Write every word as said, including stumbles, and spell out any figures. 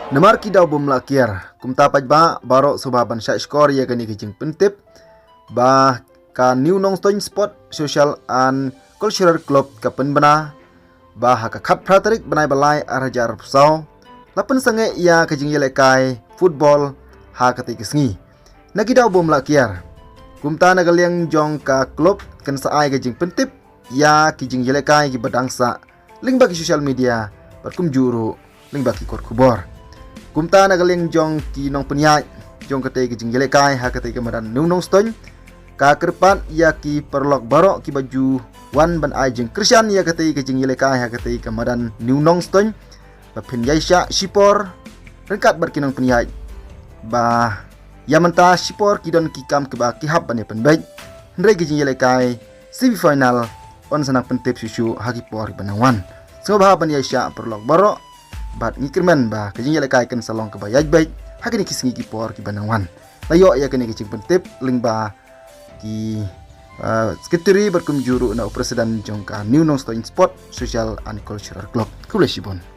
Namar ki daw bym lah kiar, kumta paidbah baroh sngewbha ban shah shkor ïa kane ka jingpyntip ba ka New Nongstoiñ Sport Social and Cultural Club ka pynbna ba ha ka khatphra tarik bnai ba lai arhajar arphew saw la pynsangeh ïa ka jingïalehkai football ha katei ka sngi. Na ki daw bym lah kiar, kumta na ka liang jong ka club kan sa ai ka jingpyntip ïa ki jingïalehkai kiba dang sah lyngba ki social media bad kumjuh ruh lyngba ki kot khubor. Kumta na ka liang jong ki nongpynïaid jong katei ka jingïalehkai ha katei ka madan New Nongstoiñ, ka kyrpad ïa ki paralok baroh kiba ju wan ban ai jingkyrshan ïa katei ka jingïalehkai ha katei ka madan New Nongstoiñ ba phin ïaishah shipor ryngkat bad ki nongpynïaid ba ïa mynta shipor ki don ki kam kiba ki hap ban ïa pynbeit, hynrei ka jingïalehkai semi final yn sa nang pyntip shuh shuh ha ki por kiba nang wan. Sngewbha ban ïaishah paralok baroh bad ngi kyrmen ba ka jingïalehkai kan sa long kaba ïaid beit ha kine ki sngi ki por kiba nang wan. La ïoh ïa kane ka jingpyntip lyngba ki, uh, secretary bad kumjuh ruh na u president jong ka New Nongstoiñ Sport Social and Cultural Club. Khublei shibun.